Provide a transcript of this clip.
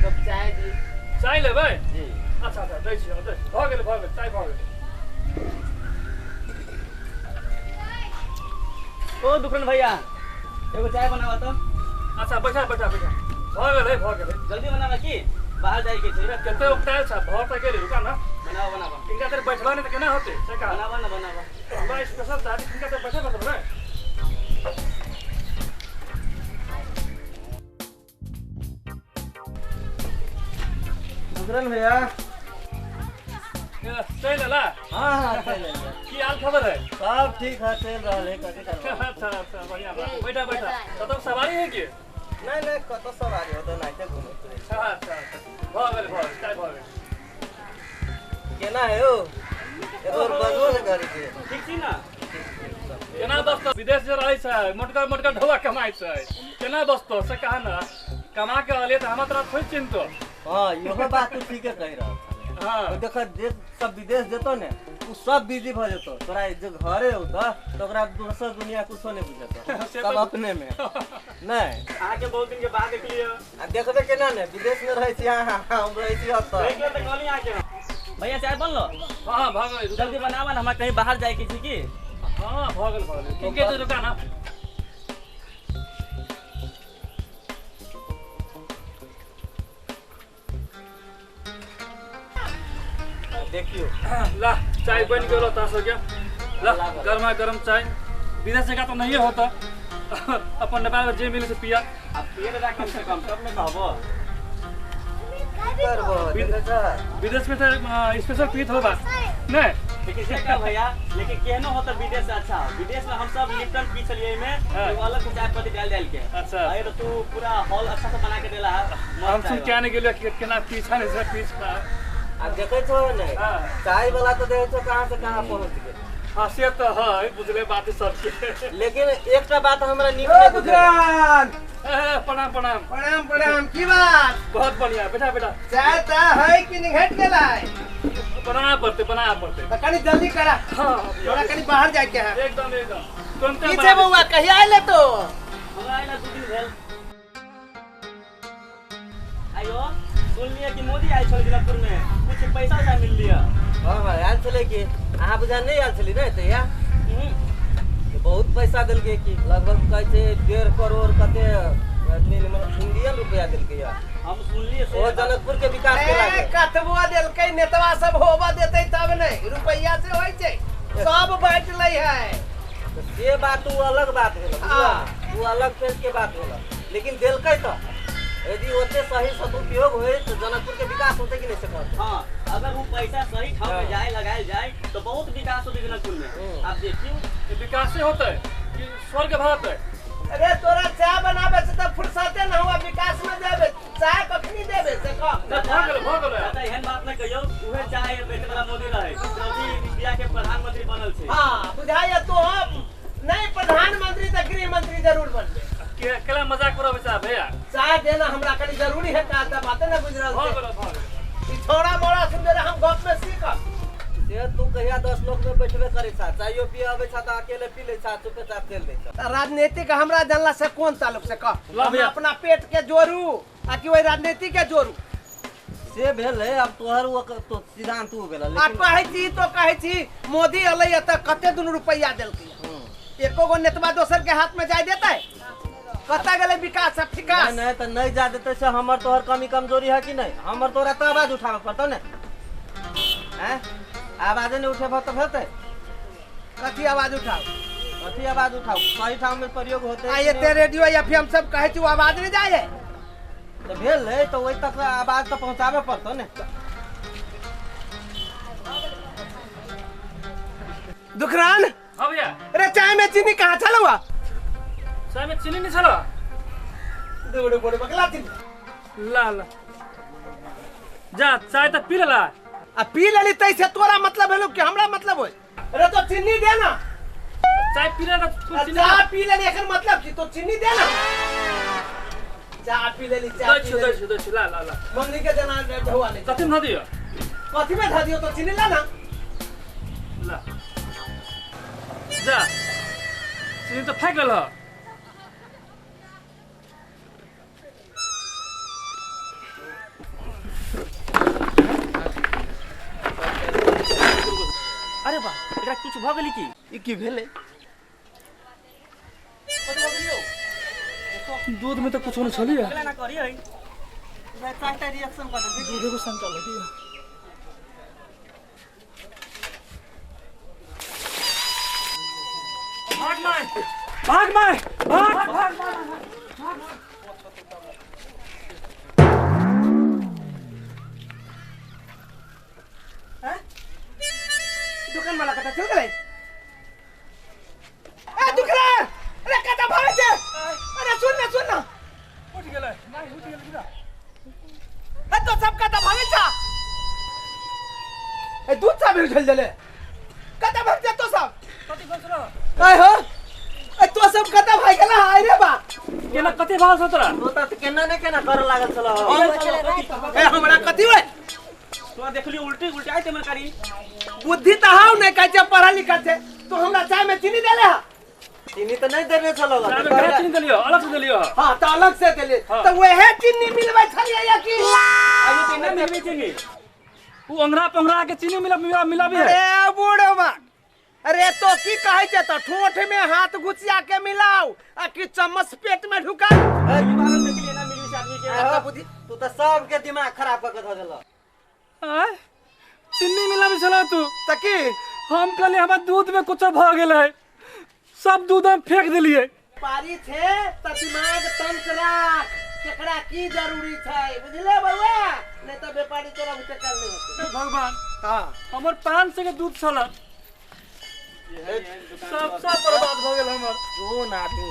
Cup चाय दी। चाय लेबै? जी। अच्छा अच्छा दै छी, दै छी। भऽ गेलै भऽ गेलै, चाय भऽ गेलै। ओ दुखन भैया एगो चाय बनावा तो। अच्छा बैठा बैठा बैठा, भऽ गेलै भऽ गेलै। जल्दी बनावा की बाहर जाए के छै। कते उकतायल छ, भऽ त गेलै, रुका ना। बनावा बनावा। किनका देर बैठबा नहीं त केना होतै से कहा। बनावा ना बनावा। हमरा स्पेशल चाय किनका देर बैठे पड़तै ने। दुखन भैया चल अला। हां हां चल अला। की हाल खबर है? सब ठीक है, चल रहल है। कथि करबो? अच्छा अच्छा बढ़िया बात। बैठा बैठा। कतौ सवारी है की? नहीं नहीं कतौ सवारी होतो नहीं ते घूमे फिरे। अच्छा अच्छा भऽ गेल भऽ गेल, चाय भऽ गेल। केना है हो? एगो बजबो ने करै छै। ठीक छी ना? केना बसतो? विदेश जे रहै छै मोटका मोटका ढोआ कमाइ छै, केना बसतो से कहा ना। कमा के अले त हमरा तोरा थोड़ी चिंतो। हां इहो बात तू ठीके कहि रहल छ। हां देख जे सब विदेश जेतो ने उ सब बिजी भ जेतो। तोरा जे घरे होतो त ओकरा दोसर दुनिया कुछो नहीं बुझतो, सब अपने में। नहीं अहाँ के बहुत दिन के बाद देखलियो। आ देखबे केना ने, विदेश में रहै छी। हां हम रहै छी ओतऽ। देख त कहली अहाँ के। भैया चाय बनलो? हां भऽ गेल। जल्दी बनावा ना, हमरा कहीं बाहर जाए के छै की। हां भऽ गेल भऽ गेल। ठीक है तो रुका ना। देखियो ला चाय बन गेलो तास हो गया। ला गरमा गरम चाय। विदेश जगह तो नहीं होता, अपन नेपाल में जे मिले से पिया। अब पिए ना कम से कम तब ने कहबो। करबो विदेश में तो स्पेशल पीत होगा नहीं। लेकिन से का भैया, लेकिन केहनो हो तो विदेश से अच्छा। विदेश में हम सब लिप्टन पी चलिए में एगो अलग से चाय पत्ती डाल डाल के। अच्छा अरे तो तू पूरा हॉल अच्छा से बना के देला है। हम सुन क्या नहीं गेलियो केना पीछा नहीं से पीछा। आ देखै छो ने चाय वाला तो देखै छो कहां से कहां पहुंच गेल। हां से तो है, बुझले बात सबके। लेकिन एकटा बात हमरा नीक नहीं बुझल। प्रणाम प्रणाम प्रणाम प्रणाम। की बात? बहुत बढ़िया। बैठा बैठा। चाय ता है कि नहीं घट गेलै? बना पड़ते बना पड़ते। त कनी जल्दी करा। हां थोड़ा कनी बाहर जाए के है। एकदम एकदम। तुरंत की छै बौआ, कहिया आइले तो? हमरा आइला 2 दिन भेल। आयो सुन लिया कि मोदी आयल छल जनकपुर में, कुछ पैसा उसा मिल लिया। हां हां आयल छलै कि अहाँ बुझा नहीं आयल छली ने तहिया? बहुत पैसा देलकै कि लगभग कहै छै 1.5 करोड़ कते इंडियन रुपया देलकै। हम सुनलिए से ओ जनकपुर के विकास के लागे कतबो देलकै। नेतवा सब होबा देतै तब नहीं, रुपया से होय छै सब बांट लै है। तो से बात उ अलग बात भेल, उ अलग फेज के बात भेल। लेकिन देलकै तो यदि ओते सही सदुपयोग होय तो जनकपुर के विकास होते कि नहीं से कहते। हां अगर वो पैसा सही ठाव में जाए लगायल जाए तो बहुत विकास होते जनकपुर में। आप देखियो विकास से होता है कि स्वर्ग भारत है। अरे तोरा चाय बनावे से त फुर्सते न हुआ, विकास में जाबे चाय कखनी देबे से कह। भऽ गेल भऽ गेल। दादा एहन बात न कहियो, उहे चाय बेचे वाला मोदी रहे अभी इंडिया के प्रधानमंत्री बनल छै। हां बुझाइए तो हम नहीं प्रधानमंत्री त गृह मंत्री जरूर बनबे। केला मजाक करबै सा भैया? चाय देना हमरा कनी जरूरी है का त बात न बुझ रहल छै। भऽ गेल भऽ गेल। ई छोड़ा मोड़ा सुन दे हम गप में सीखब। से तू कहिया 10 लोग में बैठबे करै छा, चायो पिए आबै छा त अकेले पी लै छा, चुपे चाप चल दै छा। राजनीति का हमरा जानला से कोन ताल्लुक से कह? हम अपना पेट के जोरू आ कि ओइ राजनीति के जोरू? से भेल है। अब तोहर वो तो सिद्धांत उ भेल। लेकिन आ कहै छी तो कहै छी मोदी अलै त कते दुनु रुपया देलकै। एको गो नेतवा दोसर के हाथ में जाय देतै? कता गेलै विकास आ विकास? नहीं त नहीं जा देतै से हमर तोहर कमी कमजोरी है कि नहीं? हमर तोरा त आवाज उठाबे पड़तौ ने। हैं आवाज नहीं उठेबो त भेतै? कथी आवाज उठाओ? कथी आवाज उठाओ? सही ठाम में प्रयोग होते। आ एते रेडियो एफएम सब कहै छी आवाज नहीं जाय है त भेल है तो ओइ तक आवाज त पहुंचाबे पड़तौ ने। दुखरान। हां भैया। अरे चाय में चीनी कहां छलवा? चाय में चीनी नहीं छलवा? दौड़ बोड़ बकला चीनी। ला ला जा चाय त पी लेला। आ पी लेली तै से तोरा मतलब भेलो कि हमरा मतलब होय? अरे तो चीनी दे ना। चाय पी ले तो चीनी। चाय पी लेली एकर मतलब की? तो चीनी दे ना। चाय पी लेली चाय पी लेली। दै ला ला ला मम्मी के देना ढौआ नहीं। कथि में धऽ दियो? कथि में धऽ दियो? तो चीनी ला ना। ला जा चीनी तो फेंक लेलह। अरे बा एकरा किछु भऽ गेलै की? ई की भेलै? दूध में तो कुछ नहीं छलिए। ना करी है चाहता रिएक्शन कर दे। दूध को शंका लगी। भाग माय भाग माय भाग भाग भाग। हैं दुकान वाला कता चल गेलै? ए दुखरा अरे कता भागे छे? अरे सुन ना सुन ना उठ गेलै नहीं उठ गेलै किरा। ए तो सब कता भागे छा? ए दूध सा भी उछल देले। कता भाग जा तो सब? कथि बसरा आय हो ए तो सब कता भाग गेला? आय रे बा केना कथि भाव छौ तोरा? तो त केना ने केना कर लागल छल। ए हमरा कथि होय? तोरा देखली उल्टी उल्टी आइ ते कारी बुद्धि त हाउ नै कहै छै पढ़ल लिखल छै। तो हमरा चाय में चीनी देले हा? चीनी त नहीं देने छलो। चाय में चीनी देलियो अलग से देलियो। हां त अलग से देले त वहे चीनी मिलबै छलियै या की? आइयो ते नै मिलबै चीनी। उ अंगरा पंगरा के चीनी मिला मिला मिलाबी है। अरे बूढ़वा अरे तो की कहै छै त ठोठ में हाथ घुसिया के मिलाओ आ कि चम्मच पेट में ढुका। बुद्धि तू त सब के दिमाग खराब क के ध देलऽ। आय चीनी मिलाबी छला तू त की? हम कहले हमरा दूध में कुछ भ गेल है सब दूध हम फेंक देलिए। पारी छे त दिमाग तंत्र राख केकरा की जरूरी छै बुझले बउआ? नहीं त व्यापारी तोरा बुते कर ले होते। भगवान हां हमर 500 के दूध छला सब सब बर्बाद भ गेल हमर। जोन आदमी